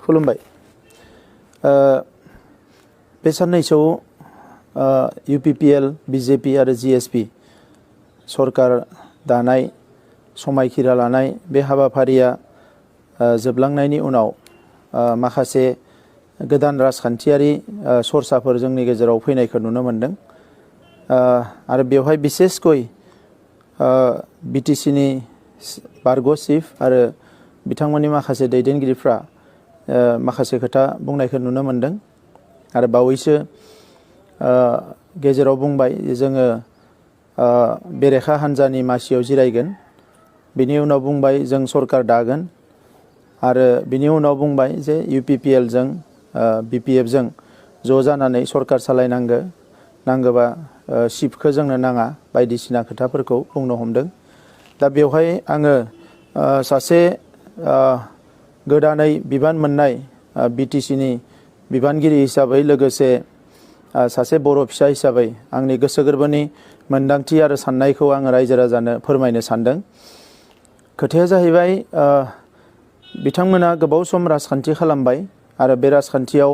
खुलुमबाय बे साननैसोआव UPPL BJP आरो GSP सरकार दानाय समायखिरा लानाय बे हाबाफारिया जोबलांनायनि उनाव माखासे गोदान राजखान्थियारि सरसाफोर जोंनि गेजेराव फैनायखौ नुनो मोनदों आरो बेवहाय बिसेसकय BTC नि बर'ज चिफ आरो बिथांमोननि माखासे दैदेनगिरिफ्रा माखासे खोथा बुंनायखौ नुनो मोनदों आरो बावैसो गेजेराव बुंबाय जोङो बेरेखा हान्जानि मासियाव जिरायगोन बिनि उनाव बुंबाय जों सरकार दागोन आरो बिनि उनाव बुंबाय जे UPPL जों BPF जों ज' जानानै सरकार सालायनांगो नांगोबा चिफखौ जोंनो नाङा बायदिसिना खोथाफोरखौ बुंनो हमदों दा बेवहाय आङो सासे गोदानै बिबान मोननाय BTC नि बिबानगिरि हिसाबै लोगोसे सासे बर' फिसा हिसाबै आंनि गोसो गोरबोनि मोनदांथि आरो साननायखौ आङो रायजो राजानो फोरमायनो सानदों खोथाया जाहैबाय बिथांमोना गोबाव सम राजखान्थि खालामबाय आरो बे राजखान्थियाव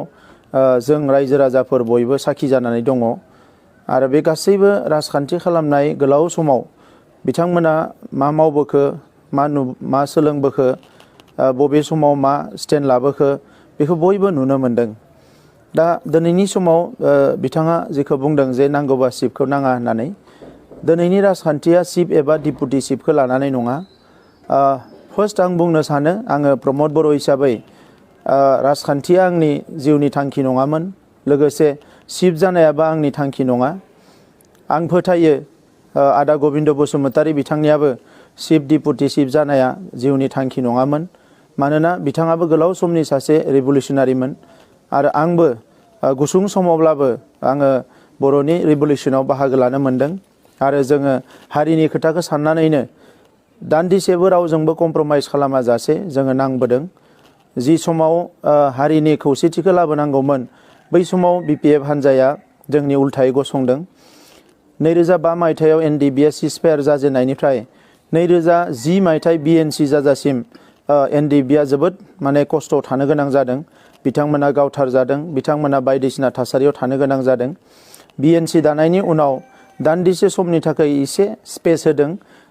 जों रायजो राजाफोर बयबो साखि जानानै दङ आरो बे गासैबो राजखान्थि खालामनाय गोलाव समाव बिथांमोना मा मावबोखो मा सोलोंबोखो बबे समाव मा स्टेन्ड लाबोखो बेखौ बयबो नुनो मोनदों दा दिनैनि समाव बिथाङा जेखौ बुंदों जे नांगौबा चिफखौ नाङा होननानै दिनैनि राजखान्थिया चिफ एबा डिपुटि चिफखौ लानानै नङा फार्स्ट आं बुंनो सानो आङो प्रमद बर' हिसाबै राजखान्थिया आंनि जिउनि थांखि नङामोन लोगोसे चिफ जानायाबो आंनि थांखि नङा आं फोथायो आदा गबिन्द बसुमतारी बिथांनियाबो चिफ डिपुटि चिफ जानाया जिउनि थांखि नङामोन मानोना बिथाङाबो गोलाव समनि सासे रिभलिउसनारिमोन आरो आंबो गुसुं समावब्लाबो आङो बर'नि रिभलिउसनाव बाहागो लानो मोनदों आरो जोङो हारिनि खोथाखौ साननानैनो दान्दिसेबो रावजोंबो कमप्रमाइज खालामा जासे जोङो नांबोदों जि समाव हारिनि खौसेथिखौ लाबोनांगौमोन बै समाव BPF हान्जाया जोंनि उल्थायै गसंदों 2005 मायथाइयाव NDBA सिजफायार जाजेननायनिफ्राय 2010 मायथाइ BNC जाजासिम NDBA जोबोद माने खस्थ' थानो गोनां जादों बिथांमोना गावथार जादों बिथांमोना बायदिसिना थासारियाव थानो गोनां जादों BNC दानायनि उनाव दान्दिसे समनि थाखाय एसे स्पेस होदों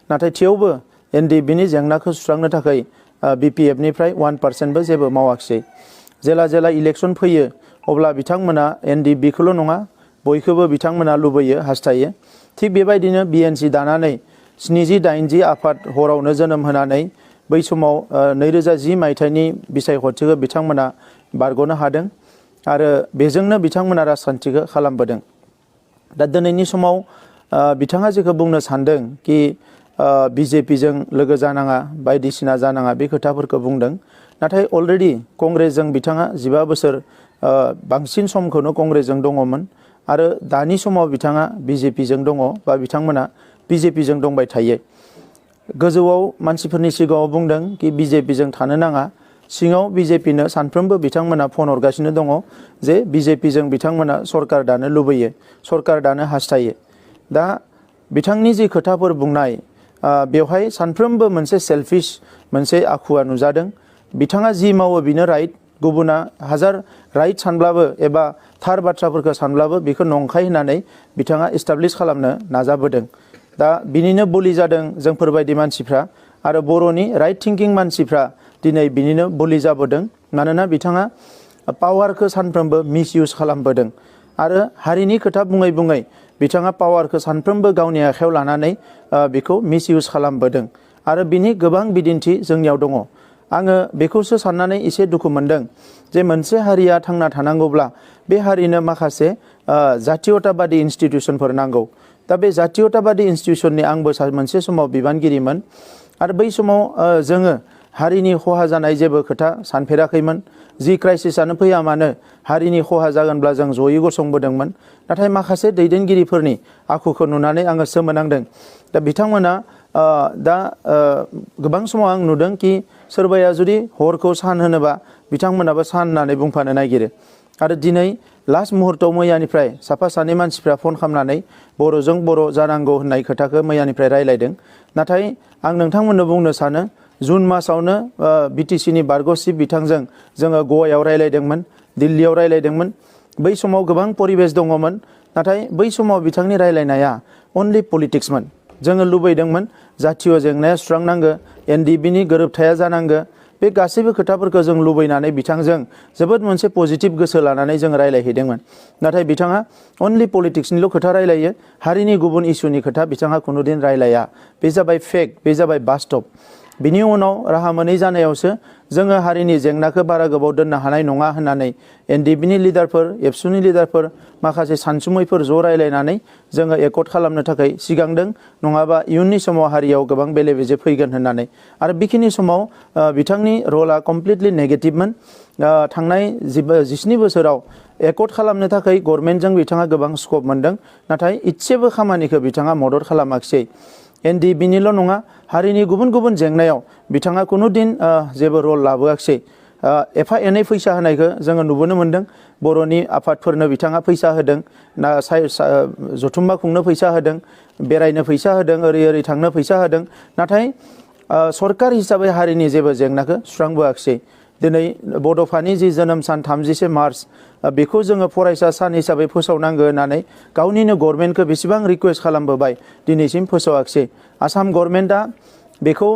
नाथाय थेवबो NDBनि जेंनाखौ सुस्रांनो थाखाय BPF निफ्राय 1% जेबो मावाखिसै जेला इलेक्सन फैयो अब्ला बिथांमोना NDBखौल' नङा बयखौबो बिथांमोना लुबैयो हास्थायो थिग बेबायदिनो BNC दानानै 70-80 आफाद हरावनो जोनोम होनानै बै समाव 2010 मायथाइनि बिसायख'थिखौ बिथांमोना बारग'नो हादों आरो बेजोंनो बिथांमोना राजखान्थिखौ खालामबोदों दा दिनैनि समाव बिथाङा जेखौ बुंनो सानदों कि BJP जों लोगो जानाङा बायदिसिना जानाङा बे खोथाफोरखौ बुंदों नाथाय अलरेडि कंग्रेसजों बिथाङा 15 बोसोर बांसिन समखौनो कंग्रेसजों दङमोन आरो दानि समाव बिथाङा BJP जों दङ बा बिथांमोना BJP जों दंबाय थायो गोजौआव मानसिफोरनि सिगाङाव बुंदों कि BJP जों थानो नाङा सिङाव BJPनो सानफ्रोमबो बिथांमोना फन हरगासिनो दङ जे BJP जों बिथांमोना सरकार दानो लुबैयो सरकार दानो हास्थायो दा बिथांनि जि खोथाफोर बुंनाय बेवहाय सानफ्रोमबो मोनसे सेल्फिश मोनसे आखुआ नुजादों बिथाङा जि मावो बिनो राइट गुबुना हाजार राइट सानब्लाबो एबा थार बाथ्राफोरखौ सानब्लाबो बेखौ नंखाय होननानै बिथाङा एस्टाब्लिश खालामनो नाजाबोदों दा बिनिनो बोलि जादों जोंफोरबायदि मानसिफ्रा आरो बर'नि राइट थिंकिं मानसिफ्रा दिनै बिनिनो बोलि जाबोदों मानोना बिथाङा पावारखौ सानफ्रोमबो मिसइउज खालामबोदों आरो हारिनि खोथा बुङै बुङै बिथाङा पावारखौ सानफ्रोमबो गावनि आखायाव लानानै बेखौ मिसइउज खालामबोदों आरो बिनि गोबां बिदिन्थि जोंनियाव दङ आङो बेखौसो साननानै एसे दुखु मोनदों जे मोनसे हारिया थांना थानांगौब्ला बे हारिनो माखासे जातीयताबादि इन्स्टिट्युसनफोर नांगौ दा बे जातीयताबादि इन्स्टिट्युसननि आंबो मोनसे समाव बिबानगिरिमोन आरो बै समाव जोङो हारिनि खहा जानाय जेबो खोथा सानफेराखैमोन जि क्राइसिसआनो फैया मानो हारिनि खहा जागोनब्ला जों जयै गसंबोदोंमोन नाथाय माखासे दैदेनगिरिफोरनि आखुखौ नुनानै आङो सोमोनांदों दा बिथांमोना दा गोबां समाव आं नुदों कि सोरबाया जुदि हरखौ सान होनोबा बिथांमोनाबो सान होननानै बुंफानो नागिरो आरो दिनै लास्ट मुहूर्तआव मैयानिफ्राय साफा सानै मानसिफ्रा फन खालामनानै बर'जों बर' जानांगौ होननाय खोथाखौ मैयानिफ्राय रायलायदों नाथाय आं नोंथांमोननो बुंनो सानो जुन मासावनो बिटिसिनि बारग' चिफ बिथांजों जोङो गवायाव रायलायदोंमोन, दिल्लीयाव रायलायदोंमोन। बै समाव गोबां परिबेस दङमोन, नाथाय बै समाव बिथांनि रायलायनाया अनलि पलिटिक्समोन। जोङो लुबैदोंमोन जातीय जेंनाया सुस्रांनांगो, एनडिबिनि गोरोबथाया जानांगो, बे गासैबो खोथाफोरखौ जों लुबैनानै बिथांजों जोबोद मोनसे पजिटिभ गोसो लानानै जों रायलायहैदोंमोन। नाथाय बिथाङा अनलि पलिटिक्सनिल' खोथा रायलायो, हारिनि गुबुन इस्युनि खोथा बिथाङा खुनुदिन रायलाया। बे जाबाय फेक्ट, बे जाबाय बास्तब। बिनि उनाव राहा मोनै जानायावसो जोङो हारिनि जेंनाखौ बारा गोबाव दोननो हानाय नङा होननानै एनडिबिनि लिडारफोर, एबसुनि लिडारफोर, माखासे सानसुमैफोर ज' रायलायनानै जोङो एकर्ड खालामनो थाखाय सिगांदों, नङाबा इयुननि समाव हारियाव गोबां बेले बेजे फैगोन होननानै। आरो बेखिनि समाव बिथांनि रला कमप्लिटलि नेगेटिभमोन। थांनाय 17 बोसोराव एकर्ड खालामनो थाखाय गभर्नमेन्टजों बिथाङा गोबां स्कप मोनदों, नाथाय इसेबो खामानिखौ बिथाङा मदद खालामाखिसै। एनडिबिनिल' नङा, हारिनि गुबुन गुबुन जेंनायाव बिथाङा खुनुदिन जेबो रल लाबोआखिसै। एफा एनै फैसा होनायखौ जोङो नुबोनो मोन्दों। बर'नि आफादफोरनो बिथाङा फैसा होदों, जथुम्मा खुंनो फैसा होदों, बेरायनो फैसा होदों, ओरै ओरै थांनो फैसा होदों, नाथाय सरकार हिसाबै हारिनि जेबो जेंनाखौ सुस्रांबोआखिसै। दिनै बड'फानि जि जोनोम सान 30 मार्च बेखौ जोङो फरायसा सान हिसाबै फोसावनांगौ होननानै गावनिनो गभर्नमेन्टखौ बेसेबां रिक्वेस्ट खालामबोबाय, दिनैसिम फोसावाखिसै। आसाम गभर्नमेन्टआ बेखौ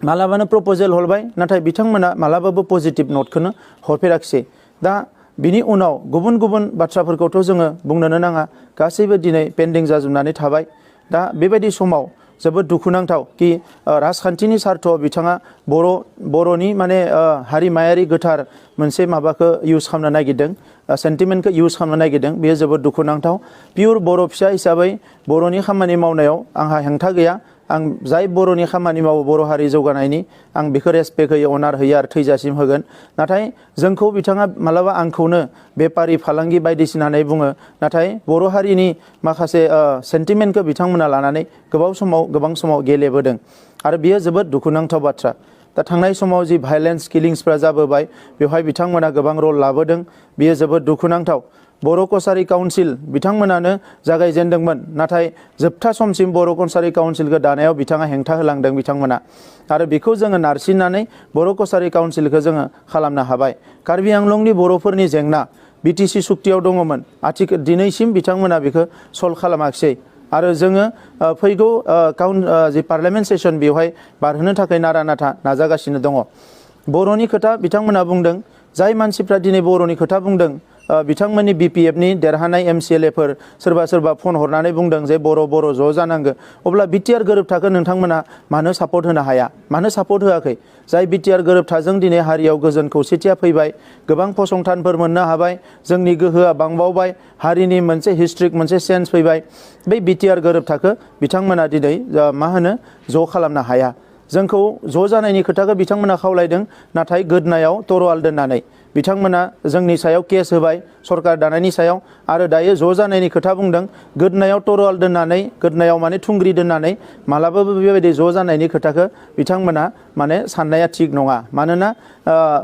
मालाबानो प्रप'जेल हरबाय, नाथाय बिथांमोना मालाबाबो पजिटिभ नटखौनो हरफेराखिसै। दा बिनि उनाव गुबुन गुबुन बाथ्राफोरखौथ' जोङो बुंनोनो नाङा, गासैबो दिनै पेन्डिं जाजोबनानै थाबाय। दा बेबायदि समाव जोबोद दुखुनांथाव कि राजखान्थिनि सार्थआव बिथाङा बर'नि माने हारिमायारि गोथार मोनसे माबाखौ इउज खालामनो नागिरदों, सेन्टिमेन्टखौ इउज खालामनो नागिरदों। बेयो जोबोद दुखुनांथाव। पियर बर' फिसा हिसाबै बर'नि खामानि मावनायाव आंहा हेंथा गैया। आं जाय बर'नि खामानि मावो, बर' हारि जौगानायनि, आं बेखौ रेसपेक्ट होयो, अनार होयो आरो थैजासिम होगोन। नाथाय जोंखौ बिथाङा मालाबा आंखौनो बेपारि फालांगि बायदिसिना होननानै बुङो, नाथाय बर' हारिनि माखासे सेन्टिमेन्टखौ बिथांमोना लानानै गोबां समाव गेलेबोदों आरो बियो जोबोद दुखुनांथाव बाथ्रा। दा थांनाय समाव जि भायलेन्स किलिंसफ्रा जाबोबाय, बेवहाय बिथांमोना गोबां रल लाबोदों, बियो जोबोद दुखुनांथाव। बर' कसारि काउन्सिल बिथांमोनानो जागायजेनदोंमोन, नाथाय जोबथा समसिम बर' कसारि काउन्सिलखौ दानायाव बिथाङा हेंथा होलांदों बिथांमोना। आरो बेखौ जोङो नारसिननानै बर' कसारि काउन्सिलखौ जोङो खालामनो हाबाय। कार्बि आंलंनि बर'फोरनि जेंना बिटिसि सुक्तियाव दङमोन, दिनैसिम बिथांमोना बेखौ सल्भ खालामाखिसै। आरो जोङो फैगौ जि पार्लियामेन्ट सेसन बेवहाय बारहोनो थाखाय नारा नाथा नाजागासिनो दङ। बर'नि खोथा बिथांमोना बुंदों, जाय मानसिफ्रा दिनै बर'नि खोथा बुंदों, बिथांमोननि BPFनि देरहानाय MCLAफोर सोरबा फन हरनानै बुंदों जे बर' ज' जानांगौ। अब्ला BTR गोरोबथाखौ नोंथांमोना मानो सापर्ट होनो हाया, मानो सापर्ट होआखै? जाय BTR गोरोबथाजों दिनै हारियाव गोजोन खौसेथिया फैबाय, गोबां फसंथानफोर मोननो हाबाय, जोंनि गोहोआ बांबावबाय, हारिनि मोनसे हिस्ट्रिक मोनसे सेन्स फैबाय। बै BTR गोरोबथाखौ बिथांमोना दिनै ज' खालामनो हाया। जोंखौ ज' जानायनि खोथाखौ बिथांमोना खावलायदों, नाथाय गोदनायाव तरवाल दोननानै बिथांमोना जोंनि सायाव केस होबाय, सरकार दानायनि सायाव, आरो दायो ज' जानायनि खोथा बुंदों, गोदनायाव तरवाल दोननानै, गोदनायाव माने थुंग्रि दोननानै मालाबाबो बेबायदि ज' जानायनि खोथाखौ बिथांमोना माने साननाया थिग नङा। मानोना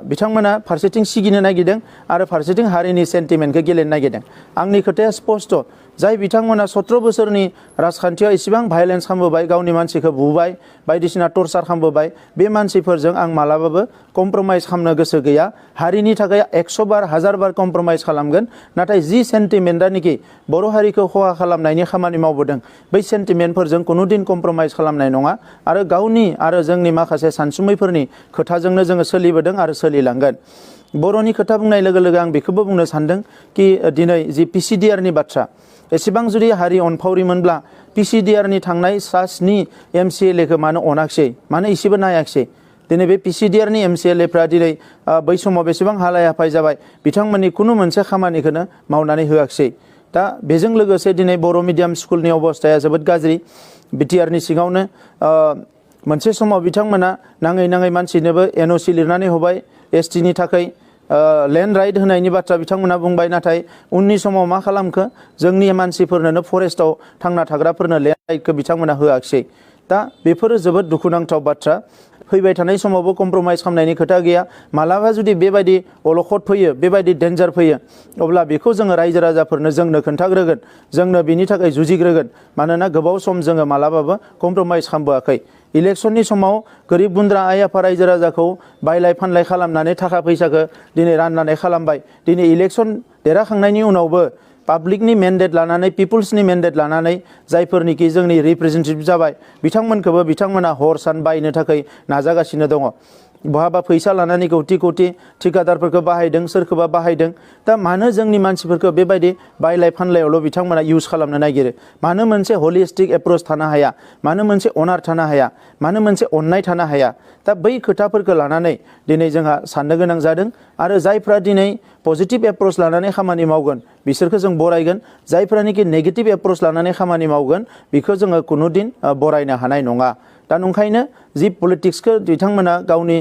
बिथांमोना फारसेथिं सिगिनो नागिरदों आरो फारसेथिं हारिनि सेन्टिमेन्टखौ गेलेनो नागिरदों। आंनि खोथाया स्पस्ट, जाय बिथांमोना 17 बोसोरनि राजखान्थियाव इसेबां भायलेन्स खालामबोबाय, गावनि मानसिखौ बुबाय, बायदिसिना टर्चार खालामबोबाय, बे मानसिफोरजों आं मालाबाबो कमप्रमाइज खालामनो गोसो गैया। हारिनि थाखाय 100 बार 1000 बार कमप्रमाइज खालामगोन, नाथाय जि सेन्टिमेन्टआनोखि बर' हारिखौ खहा खालामनायनि खामानि मावबोदों, बै सेन्टिमेन्टफोरजों कुनुदिन कमप्रमाइज खालामनाय नङा। आरो गावनि आरो जोंनि माखासे सानसुमैफोरनि खोथाजोंनो जोङो सोलिबोदों आरो सोलिलांगोन। बर'नि खोथा बुंनाय लोगो लोगो आं बेखौबो बुंनो सानदों कि दिनै जि PCDRनि बाथ्रा, एसेबां जुदि हारि अनफावरिमोनब्ला PCDRनि थांनाय 7 MCLAखौ मानो अनाखिसै, मानो इसेबो नायाखिसै? दिनै बे PCDRनि MCLAफ्रा दिनै बै समाव बेसेबां हालाय हाफाय जाबाय, बिथांमोननि खुनु मोनसे खामानिखौनो मावनानै होआखिसै। दा बेजों लोगोसे दिनै बर' मिडियाम स्कुलनि अबस्थाया जोबोद गाज्रि। BTRनि सिङावनो मोनसे समाव बिथांमोना नाङै मानसिनोबो NOC लिरनानै होबाय, STनि थाखाय लेन्ड राइट होनायनि बाथ्रा बिथांमोना बुंबाय, नाथाय उननि समाव मा खालामखो, जोंनि मानसिफोरनो फरेस्टआव थांना थाग्राफोरनो लेन्ड राइटखौ बिथांमोना होआखिसै। दा बेफोरो जोबोद दुखुनांथाव बाथ्रा। फैबाय थानाय समावबो कमप्रमाइज खालामनायनि खोथा गैया। मालाबा जुदि बेबायदि अलखद फैयो, बेबायदि डेन्जार फैयो, अब्ला बेखौ जोङो रायजो राजाफोरनो जोंनो खोन्थाग्रोगोन, जोंनो बिनि थाखाय जुजिग्रोगोन। मानोना गोबाव सम जोङो मालाबाबो कमप्रमाइज खालामबोआखै। इलेक्शननि समाव गोरिब गुन्द्रा आइ आफा रायजो राजाखौ बायलाय फानलाय खालामनानै थाखा फैसाखौ दिनै राननानै खालामबाय। दिनै इलेक्शन देरहाखांनायनि उनावबो पाब्लिकनि मेन्डेट लानानै पिपुल्सनि मेन्डेट लानानै जायफोरनिखि जोंनि रिप्रेजेन्टेटिभ जाबाय बिथांमोनखौबो बिथांमोना हर सान बायनो थाखाय नाजागासिनो दङ। बहाबा फैसा लानानै कौटि कौटि ठिकादारफोरखौ बाहायदों, सोरखौबा बाहायदों। दा मानो जोंनि मानसिफोरखौ बेबायदि बायलाय फानलायावल' बिथांमोना इउज खालामनो नागिरो? मानो मोनसे हलिस्टिक एप्रोच थानो हाया? मानो मोनसे अनार थानो हाया? मानो मोनसे अननाय थानो हाया? दा बै खोथाफोरखौ लानानै दिनै जोंहा साननो गोनां जादों। आरो जायफ्रा दिनै पजिटिभ एप्रोच लानानै खामानि मावगोन बिसोरखौ जों बरायगोन। जायफ्रानिकि नेगेटिभ एप्रोच लानानै खामानि मावगोन बेखौ जोङो कुनुदिन बरायनो हानाय नङा। दा नंखायनो जि पलिटिक्सखौ बिथांमोना गावनि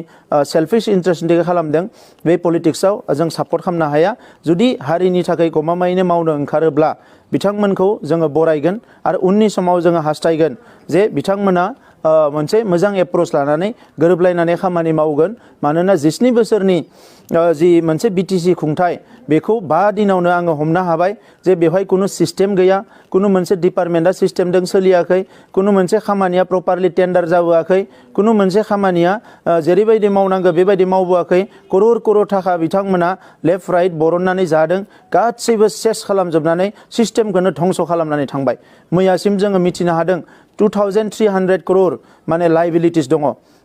सेल्फिश इन्टारेस्टनि थाखाय खालामदों बे पलिटिक्सआव जों सापर्ट खालामनो हाया। जुदि हारिनि थाखाय गमामायैनो मावनो ओंखारोब्ला बिथांमोनखौ जोङो बरायगोन आरो उननि समाव जोङो हास्थायगोन जे बिथांमोना मोनसे मोजां एप्रोच लानानै गोरोबलायनानै खामानि मावगोन। मानोना 27 बोसोरनि जि मोनसे बिटिसि खुंथाय बेखौ 5 दिनावनो आङो हमनो हाबाय जे बेवहाय कुनु सिस्टेम गैया, कुनु मोनसे डिपार्टमेन्टआ सिस्टेमजों सोलियाखै, कुनु मोनसे खामानिया प्रपारलि टेन्डार जाबोआखै, कुनु मोनसे खामानिया जेरैबायदि मावनांगौ बेबायदि मावबोआखै। करोड़ करोड़ थाखा बिथांमोना लेफ्ट राइट बरननानै जादों। गासैबो सेस खालामजोबनानै सिस्टेमखौनो धंस खालामनानै थांबाय। मैयासिम जोङो मिथिनो हादों 2300 करोड़ माने लाइबिलिटिस दङ।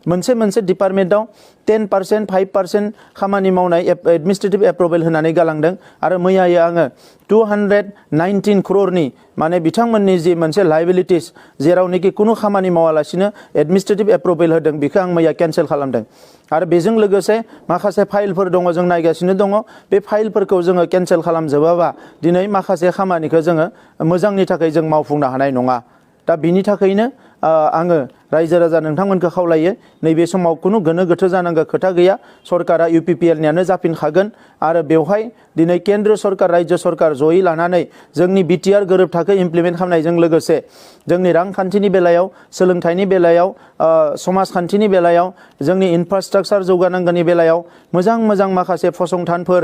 मोनसे मोनसे डिपार्टमेन्टआव 10% 5% खामानि मावनाय एडमिनिस्ट्रेटिभ एप्रुभेल होनानै गालांदों। आरो मैयायै आङो 219 करोड़नि माने बिथांमोननि जि मोनसे लाइबिलिटिस जेरावनोखि कुनु खामानि मावालासिनो एडमिनिस्ट्रेटिभ एप्रुभेल होदों बेखौ आं मैया केन्सेल खालामदों। आरो बेजों लोगोसे माखासे फाइलफोर दङ जों नायगासिनो दङ। बे फाइलफोरखौ जोङो केन्सेल खालामजोबाबा दिनै माखासे खामानिखौ जोङो मोजांनि थाखाय जों मावफुंनो हानाय नङा। दा बिनि थाखायनो आङो रायजो राजा नोंथांमोनखौ खावलायो नैबे समाव कुनु गोनो गोथो जानांगौ खोथा गैया। सरकारा UPPLनियानो जाफिनखागोन आरो बेवहाय दिनै केन्द्र सरकार राज्य सरकार जयै लानानै जोंनि BTR गोरोबथाखौ इमप्लिमेन्ट खालामनायजों लोगोसे जोंनि रांखान्थिनि बेलायाव, सोलोंथाइनि बेलायाव, समाजखान्थिनि बेलायाव, जोंनि इनफ्रास्ट्राक्चार जौगानांगौनि बेलायाव मोजां मोजां माखासे फसंथानफोर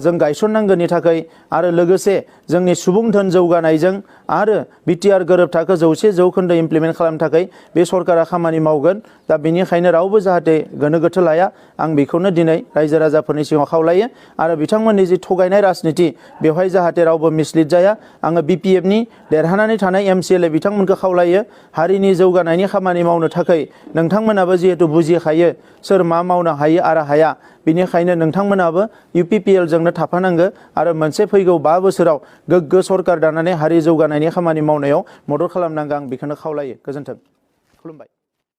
जों गायसननांगौनि थाखाय आरो लोगोसे जोंनि सुबुं धोन जौगानायजों आरो BTR गोरोबथाखौ 100% इमप्लिमेन्ट खालामनो थाखाय बे सरकारा खामानि मावगोन। दा बेनिखायनो रावबो जाहाथे गोनो गोथो लाया आं बेखौनो दिनै रायजो राजाफोरनि सिगाङाव खावलायो। आरो बिथांमोननि जि थगायनाय राजनिति बेवहाय जाहाथे रावबो मिसलिड जाया आङो BPFनि देरहानानै थानाय MCLA बिथांमोनखौ खावलायो हारिनि जौगानायनि खामानि मावनो थाखाय नोंथांमोनाबो जिहेतु बुजिखायो सोर मा मावनो हायो आरो हाया। बेनिखायनो नोंथांमोनाबो UPPLजोंनो थाफानांगौ आरो मोनसे फैगौ 5 बोसोराव गोग्गो सरकार दानानै हारि जौगानायनि खामानि मावनायाव मदद खालामनांगौ आं बेखौनो खावलायो। गोजोन्थों। खुलुमबाय।